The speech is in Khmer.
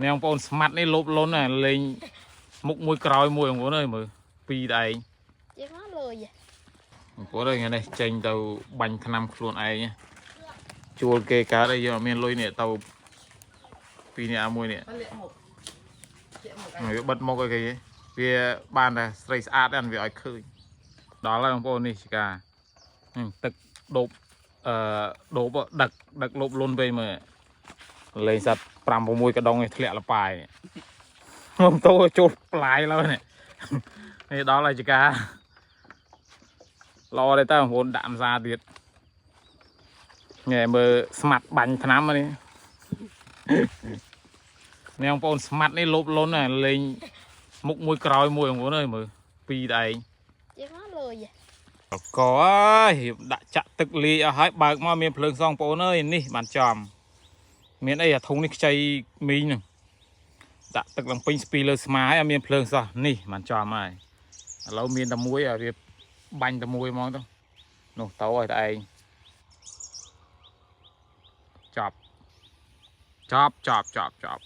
នេះបងប្អូនស្មាត់នេះលោបលុនណាលេងមុខមួយក្រោយមួយបងប្អូនអើយមើលពីរតែឯង ជិះមកលុយ បងប្អូនអើយថ្ងៃនេះចេញទៅបាញ់ថ្នាំខ្លួនឯងណាជួលគេកើតអីយើងអត់មានលុយនេះទៅពីរនេះអាមួយនេះ លាក់មុខលាក់មុខ វាបិទមុខឲ្យគេវាបានតែស្រីស្អាតហ្នឹងវាឲ្យឃើញដល់ហើយបងប្អូននេះជាការហ្នឹងទឹកដូបអឺដូបដឹកដឹកលោបលុនវិញមើលលេងសត្វ5 6កដងនេះធ្លាក់លបាយនេះងំតោចូលផ្លាយឡើយនេះនេះដល់ហើយជាការល្អទេតើបងប្អូនដាក់ម្សាទៀតញ៉ែមើលស្មាត់បាញ់ថ្នាំនេះនេះបងប្អូនស្មាត់នេះលោបលុនណាលេងមុខមួយក្រោយមួយបងប្អូនអើយមើលពីរតែឯង ជិះមកលុយ កអើយរៀបដាក់ចាក់ទឹកលាយអស់ហើយបើកមកមានភ្លើងសងបងប្អូនអើយនេះបានចំមានអីអាធុងនេះខ្ចីមីងហ្នឹងដាក់ទឹកឡើងពេញស្ពីលើស្មាហើយអត់មានភ្លើងសោះនេះបានចំហើយឥឡូវមានតែមួយឲ្យវាបាញ់តែមួយហ្មងទៅនោះទៅឲ្យតែឯងចប់ចប់ចប់ចប់ចប់